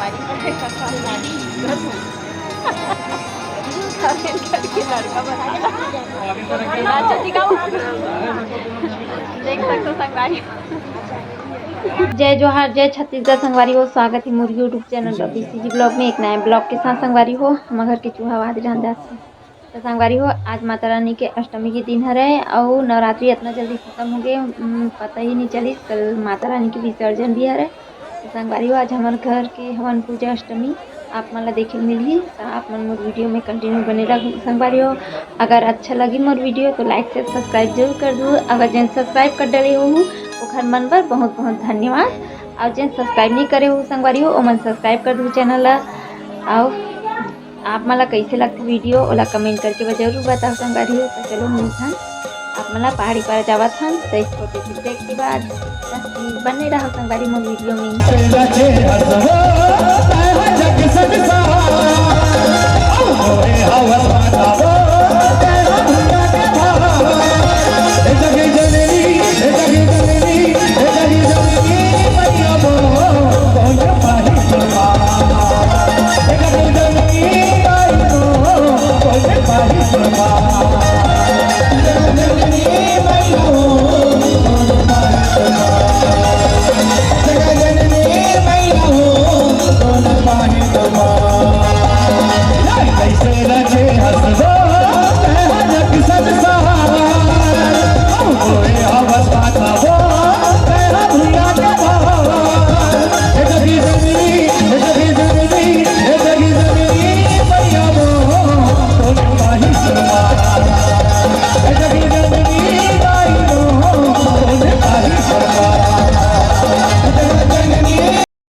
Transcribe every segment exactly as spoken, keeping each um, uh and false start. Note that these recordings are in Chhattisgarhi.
देख सकथो संगवारी। जय जोहार, जय छत्तीसगढ़ संगवारी हो। स्वागत है मोर YouTube चैनल रवि सीजी ब्लॉग में एक नए ब्लॉग के साथ संगवारी हो। हमर घर के चूहा आवाज रहन जात हे। तो संगवारी हो, आज माता रानी के अष्टमी के दिन हरे अउ नवरात्रि इतना जल्दी खत्म हो गए, उम, पता ही नहीं चलिस। कल माता रानी के विसर्जन भी हरे। तो संगवारी हो, आज हमर घर के हवन पूजा अष्टमी आप मन ला देखे मिलही, तो आप मन मोर वीडियो में कंटिन्यू बने रहू संगवारी हो। अगर अच्छा लगी मोर वीडियो तो लाइक से सब्सक्राइब जरूर कर दू। अगर जेन सब्सक्राइब कर डले हो ओखर मन बर बहुत बहुत धन्यवाद। और जेन सब्सक्राइब नहीं करे हो संगवारी हो, ओमन सब्सक्राइब कर दू चैनल ला। और आप मन ला कइसे लगथे वीडियो, ओला कमेंट करके जरूर बताओ संगवारी हो। तो चलो मिलथन आप मन ला पहाड़ी पार जावत हन, तो एक छोटे से ब्रेक के बाद बने रहो संगवारी मोर वीडियो में।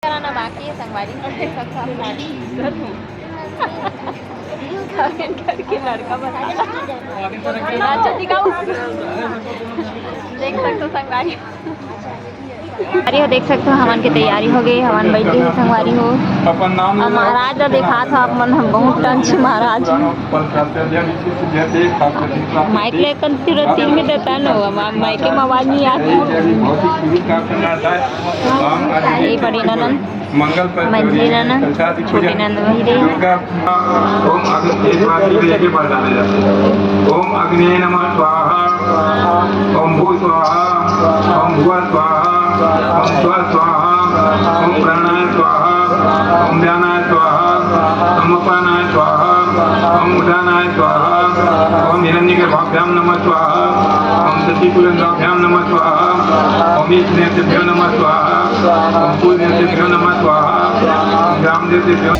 कराना बाकी है संगवारी। कमेंट करके लड़का बता। अच्छा, दिखाओ। देख सकते हो संगवारी। अरे हो, देख सकते हो, हमन के तैयारी हो गई, हमन बैठ गए संगवारी हो। अपन नाम अब महाराज ला दिखात हो आप मन, हम बहुत टंच महाराज हैं। माइक लेकर तुरंत तीन में देता न हो, अब माइक में आवाज नहीं आती। ये बड़े ननन, मंझली ननन, छोटे ननन वही रही। ओम अग्नि नमः स्वाहा, ओम भू स्वाहा, ओम भुव स्वाहा, ओम स्व स्वाहा, ओम प्राणाय स्वाहा, ओम व्यानाय स्वाहा, ओम अपानाय स्वाहा, ओम उदानाय स्वाहा, ओम हिरण्यगर्भाभ्याम नमः स्वाहा, ओम शशिकुलंगाभ्याम नमः स्वाहा, ओम ईश नेत्रेभ्यो नमः स्वाहा, ओम कुल नेत्रेभ्यो नमः स्वाहा, ओम ग्राम नेत्रेभ्यो